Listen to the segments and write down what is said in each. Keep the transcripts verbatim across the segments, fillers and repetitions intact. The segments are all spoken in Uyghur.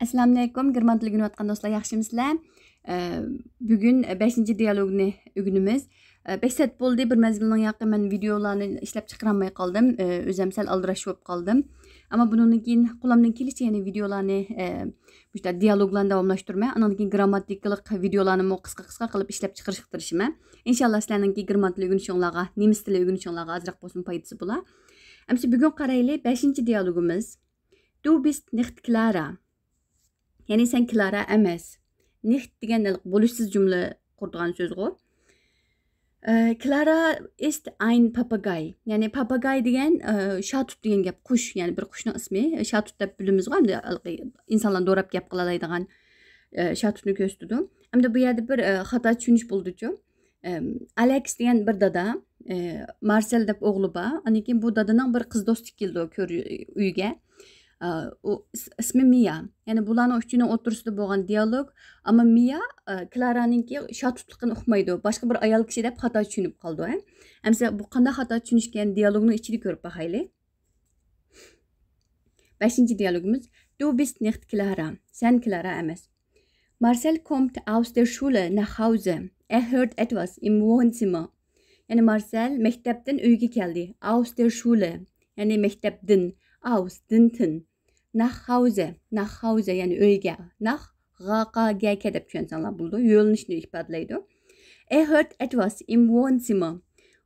ئەسسالامۇئەلەيكۇم، گېرمان تىلى ئۆگىنىۋاتقان دوستلار، ياخشىمۇسىلەر؟ ئە، بۈگۈن بەشىنچى دىيالوگنى ئۆگىنىمىز. ئە، بەك سەت بولدى، بىر مەزگىلنىڭ ياقى مەن ۋىدېئولارنى ئىشلەپ چىقىرالماي قالدىم. ئە، ئۆزۈم سەل ئالدىراش بولۇپ قالدىم. ئەمما بۇنىڭدىن كېيىن قولۇمدىن كېلىشىچە يەنە ۋىدېئولارنى، ئە، مۇشۇنداق دىيالوگلارنى داۋاملاشتۇرىمەن. ئانىڭدىن كېيىن گرامماتىكىلىق ۋىدېئولارنىمۇ قىسقا قىسقا قىلىپ ئىشلەپ چىقىرىشقا تىرىشىمەن. ئىنشاللا سىلەرنىڭكى گېرمان تىلى ئۆگىنىشىڭلارغا، نېمىس تىلى ئۆگىنىشىڭلارغا ئازراق بولسىمۇ پايدىسى بولا. ئەمسە بۈگۈن قارايلى، بەشىنچى دىيالوگىمىز. Du bist nicht Clara. يەنى سەن كلارا ئەمەس. Nicht دېگەن بولۇشسىز جۈملە قۇرىدىغان سۆزغۇ. ئە، Clara ist ein Papagei. يەنى پاپاگاي دېگەن، ئە، شاتۇت دېگەن گەپ، قۇش، يەنى بىر قۇشنىڭ ئىسمى. شاتۇت دەپ بىلىمىزغۇ، ئەمدى ئىنسانلار دوراپ گەپ قىلالايدىغان، ئە، شاتۇتنى كۆرسىتىدۇ. ئەمدى بۇ يەردە بىر، ئە، خاتا چۈشىنىش بولدىچۇ. ئەم، ئالېكس دېگەن بىر دادا، ئە، مارسېل دەپ ئوغلى بار. ئاندىن كېيىن بۇ دادىنىڭ بىر قىز دوستى كېلىدۇ كۆر-، ئۆيگە. ئە، ئۇ ئىس-، ئىسمى مىيا. يەنى بۇلارنىڭ ئۈچىنىڭ ئوتتۇرىسىدا بولغان دىيالوگ. ئەمما مىيا، ئە، كلارانىڭكى شاتۇتلۇقىنى ئۇقمايدۇ. باشقا بىر ئايال كىشى دەپ خاتا چۈشىنىپ قالىدۇ، ھە. ئەمسە بۇ قانداق خاتا چۈشىنىشكەن، دىيالوگنىڭ ئىچىدە كۆرۈپ باقايلى. بەشىنچى دىيالوگىمىز. Du bist nicht Clara. سەن كلارا ئەمەس. Marcel kommt aus der Schule nach Hause. Er hört etwas im Wohnzimmer. يەنى مارسېل مەكتەپتىن ئۆيگە كەلدى. Aus der Schule. يەنى مەكتەپتىن. Aus، دىن، تىن. Nach Hause. Nach Hause. يەنى ئۆيگە. Nach، غا، قا، گە، كە دەپ چۈشەنسەڭلار بولىدۇ. يۆنىلىشنى ئىپادىلەيدۇ. Er hört etwas im Wohnzimmer.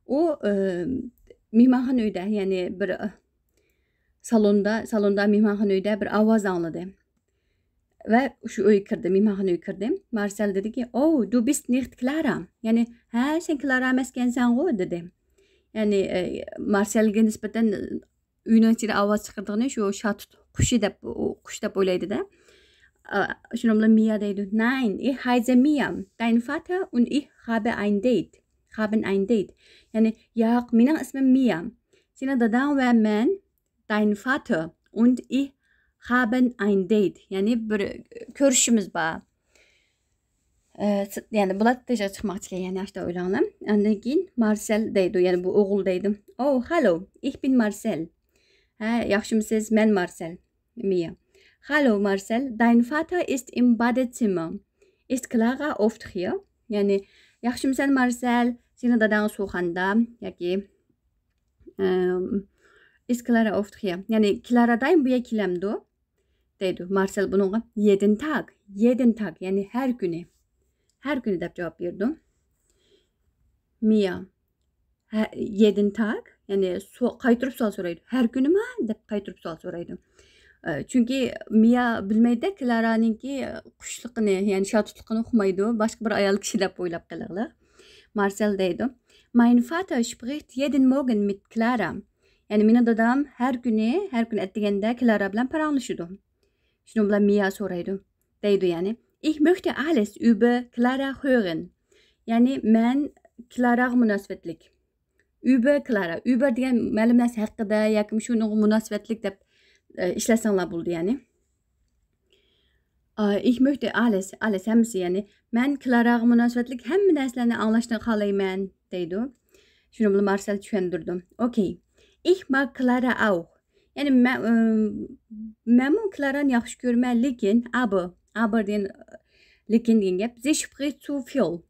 ئۇ، ئە، مېھمانخانا ئۆيدە، يەنى بىر، ئە، سالوندا، سالوندا مېھمانخانا ئۆيدە بىر ئاۋاز ئاڭلىدى. ۋە شۇ ئۆيگە كىردى، مېھمانخانا ئۆيگە كىردى. مارسېل دېدىكى، Oh, du bist nicht Clara. يەنى، ھە، سەن كلارا ئەمەسكەنسەنغۇ، دېدى. يەنى، ئە، مارسېلگە نىسبەتەن ئۆينىڭ ئىچىدە ئاۋاز چىقىرىدىغىنى شۇ شاتۇت قۇشى دەپ، ئۇ قۇش دەپ ئويلايدىدە. ئا، شۇنىڭ بىلەن مىيا دەيدۇ. Nein, ich heiße Mia. Dein Vater und ich habe ein Date. Haben ein Date. يەنى، ياق، مېنىڭ ئىسمىم مىيا. سېنىڭ داداڭ ۋە مەن، dein Vater und ich haben ein Date. يەنى بىر كۆرۈشۈشىمىز بار. ئە، س-، يەنى بۇلار تېشىغا چىقماقچىكەن، يەنى ئاشتا ئويلاڭلار. ئاندىن كېيىن مارسېل دەيدۇ، يەنى بۇ ئوغۇل دەيدۇ. Oh, hallo, ich bin Marcel. ھە، ياخشىمۇسىز؟ مەن مارسېل. مىيا. Hallo, Marcel, dein Vater ist im Badezimmer. Ist Clara oft hier? يەنى، ياخشىمۇسەن مارسېل؟ سېنىڭ داداڭ سۇخانىدا ياكى، ئەم، Ist Clara oft hier? يەنى، كلارا دائىم بۇ يەرگە كېلەمدۇ؟ دەيدۇ. مارسېل بۇنىڭغا jeden Tag، jeden Tag، يەنى ھەر كۈنى. ھەر كۈنى دەپ جاۋاب بېرىدۇ. مىيا. ھە، jeden Tag، يەنى سو-، قايتۇرۇپ سوئال سورايدۇ. ھەر كۈنىما؟ دەپ قايتۇرۇپ سوئال سورايدۇ. ئە، چۈنكى مىيا بىلمەيدۇ كلارانىڭكى قۇشلۇقىنى، يەنى شاتۇتلۇقىنى ئۇقمايدۇ. باشقا بىر ئايال كىشى دەپ ئويلاپ قېلىرلىق. مارسېل دەيدۇ. Mein Vater spricht jeden Morgen mit Clara. يەنى مېنىڭ دادام ھەر كۈنى، ھەر كۈنى ئەتىگەندە كلارا بىلەن پاراڭلىشىدۇ. شۇنىڭ بىلەن مىيا سورايدۇ. دەيدۇ يەنى. Ich möchte alles über Clara hören. يەنى مەن كلاراغا مۇناسىۋەتلىك. Über Clara. Über دېگەن مەلۇم نەرسە ھەققىدە ياكى شۇنىڭغا مۇناسىۋەتلىك دەپ، ئە، ئىشلەتسەڭلار بولىدۇ يەنى. ئا، ich möchte alles، alles ھەممىسى، يەنى مەن كلاراغا مۇناسىۋەتلىك ھەممە نەرسىلەرنى ئاڭلاشنى خالايمەن، دەيدۇ. شۇنىڭ بىلەن مارسېل چۈشەندۈردى. Okay. Ich mag Clara auch. يەنى مەن، ئىم، مەنمۇ كلارانى ياخشى كۆرىمەن، لېكىن، aber، aber دېگەن، لېكىن دېگەن گەپ، sie spricht zu viel.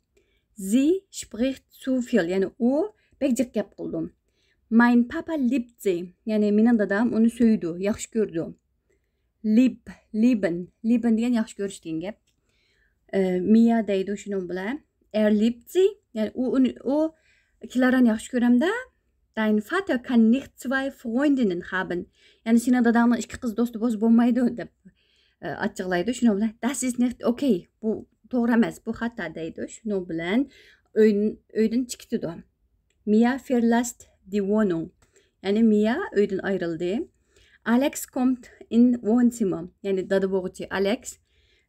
Sie spricht zu viel. يەنى ئۇ بەك جىق گەپ قىلىدۇ. Mein Papa liebt sie. يەنى مېنىڭ دادام ئۇنى سۆيىدۇ، ياخشى كۆرىدۇ. Lieb، lieben، lieben دېگەن ياخشى كۆرۈش دېگەن گەپ. ئە، مىيا دەيدۇ شۇنىڭ بىلەن. Er liebt sie، يەنى ئۇ، ئۇنى، ئۇ كلارانى ياخشى كۆرەمدە. Dein Vater kann nicht zwei Freundinnen haben. يەنى سېنىڭ داداڭنىڭ ئىككى قىز دوستى بولسا بولمايدۇ دەپ، ئە، ئاچچىقلايدۇ. شۇنىڭ بىلەن das ist nicht okay. بۇ توغرا ئەمەس، بۇ خاتا دەيدۇ. شۇنىڭ بىلەن ئۆيدىن، ئۆيدىن چىقىۋېتىدۇ. Mia verlässt die Wohnung. يەنى مىيا ئۆيدىن ئايرىلدى. Alex kommt in Wohnzimmer. يەنى دادا بوغۇچى ئالېكس،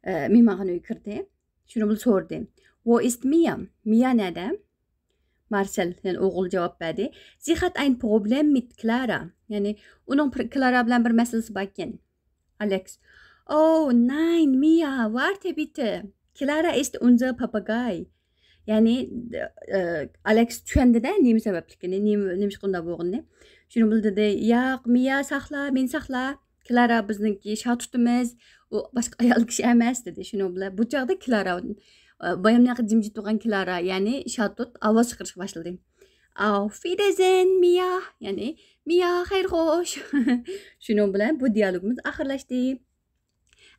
ئە، مېھمانخانىغا كىردى. شۇنىڭ بىلەن سورىدى. Wo ist Mia? مىيا نەدە؟ مارسېل، يەنى ئوغۇل جاۋاب بەردى. Sie hat ein Problem mit Clara. يەنى ئۇنىڭ بىر، كلارا بىلەن بىر مەسىلىسى باركەن. ئالېكس. Oh, nein, Mia, warte bitte. Clara ist unser Papagei. يەنى، ئە، ئالېكس چۈشەندى-دە نېمە سەۋەبلىكىنى، نېمە، نېمىشقا ئۇنداق بولغىنىنى. شۇنىڭ بىلەن دېدى، ياق، مىيا، ساقلا، مېنى ساقلا. كلارا بىزنىڭكى شاتۇتىمىز، ئۇ باشقا ئايال كىشى ئەمەس، دېدى. شۇنىڭ بىلەن بۇ چاغدا كلارا، ئە، بايامنى ياقى جىمجىت تۇرغان كلارا، يەنى شاتۇت ئاۋاز چىقىرىشقا باشلىدى. Auf Wiedersehen, Mia، يەنى مىيا، خەير خوش. شۇنىڭ بىلەن بۇ دىيالوگىمىز ئاخىرلاشتى.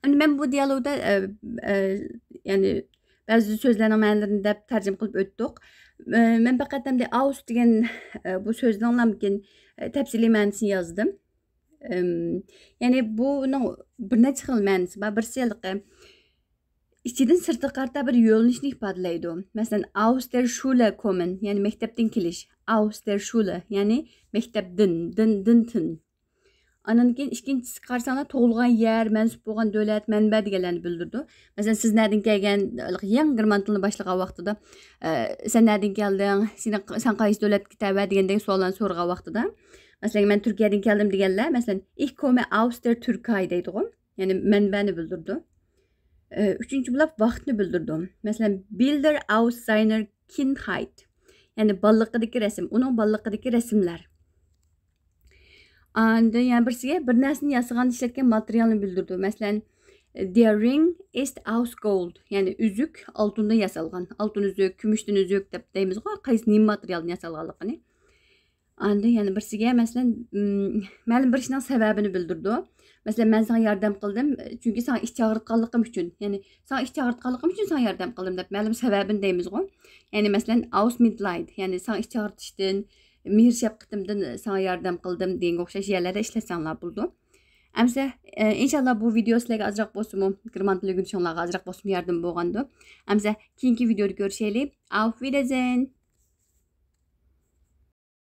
ئەمدى مەن بۇ دىيالوگدا، ئە، ئە، يەنى بەزى سۆزلەرنىڭ مەنىلىرىنى دەپ تەرجىمە قىلىپ ئۆتتۇق. ئە، مەن پەقەت ئەمدى ئاۋۇس دېگەن، ئە، بۇ سۆزنىڭلامكىن، ئە، تەپسىلىي مەنىسىنى يازدىم. ئىم، يەنى بۇنىڭ بىر نەچچە خىل مەنىسى بار. بىرسى ھېلىقى ئىچىدىن سىرتىغا قارىتا بىر يۆنىلىشنى ئىپادىلەيدۇ. مەسىلەن، aus der Schule kommen، يەنى مەكتەپتىن كېلىش. Aus der Schule، يەنى مەكتەپتىن، دىن، دىن، تىن. ئاندىن كېيىن ئىككىنچىسىگە قارىساڭلار، تۇغۇلغان يەر، مەنسۇپ بولغان دۆلەت، مەنبە دېگەنلەرنى بىلدۈرىدۇ. مەسىلەن، سىز نەدىن كەلگەن، يېڭى گېرمان تىلىنى باشلىغان ۋاقتىدا، ئە، سەن نەدىن كەلدىڭ، سېنىڭ، سەن قايسى دۆلەتكە تەۋە دېگەندەك سوئاللارنى سورىغان ۋاقتىدا، مەسىلەن، مەن تۈركىيەدىن كەلدىم دېگەنلەر، مەسىلەن، ich komme aus der Türkei دەيدىغۇ. يەنى مەنبەنى بىلدۈرىدۇ. ئە، ئۈچىنچى بولۇپ ۋاقىتنى بىلدۈرىدۇ. مەسىلەن، Bilder aus seiner Kindheit. يەنى بالىلىقىدىكى رەسىم، ئۇنىڭ بالىلىقىدىكى رەسىملەر. ئاندىن يەنە بىرسىگە بىر نەرسىنى ياسىغاندا ئىشلەتكەن ماتېرىيالنى بىلدۈرىدۇ. مەسىلەن، Der Ring ist aus Gold، يەنى ئۈزۈك ئالتۇندىن ياسالغان. ئالتۇن ئۈزۈك، كۈمۈشتىن ئۈزۈك دەپ دەيمىزغۇ، قايسى نېمە ماتېرىيالدىن ياسالغانلىقىنى. ئاندىن يەنە بىرسىگە، مەسىلەن، ئىم، مەلۇم بىر ئىشنىڭ سەۋەبىنى بىلدۈرىدۇ. مەسىلەن، مەن ساڭا ياردەم قىلدىم، چۈنكى ساڭا ئىچ ئاغرىتقانلىقىم ئۈچۈن، يەنى ساڭا ئىچ ئاغرىتقانلىقىم ئۈچۈن ساڭا ياردەم قىلدىم دەپ مەلۇم سەۋەبىنى دەيمىزغۇ. يەنى مەسىلەن، aus Mitleid، يەنى ساڭا ئىچ ئاغرىتىشتىن، مېھىر شەپقىتىمدىن ساڭا ياردەم قىلدىم دېگەنگە ئوخشاش يەرلەردە ئىشلەتسەڭلار بولىدۇ. ئەمسە، ئە، ئىنشاللا بۇ ۋىدېئو سىلەرگە ئازراق بولسىمۇ، گېرمان تىلى ئۆگىنىشىڭلارغا ئازراق بولسىمۇ ياردىمى بولغاندۇ. ئەمسە كېيىنكى ۋىدېئودا كۆرۈشەيلى. Auf Wiedersehen!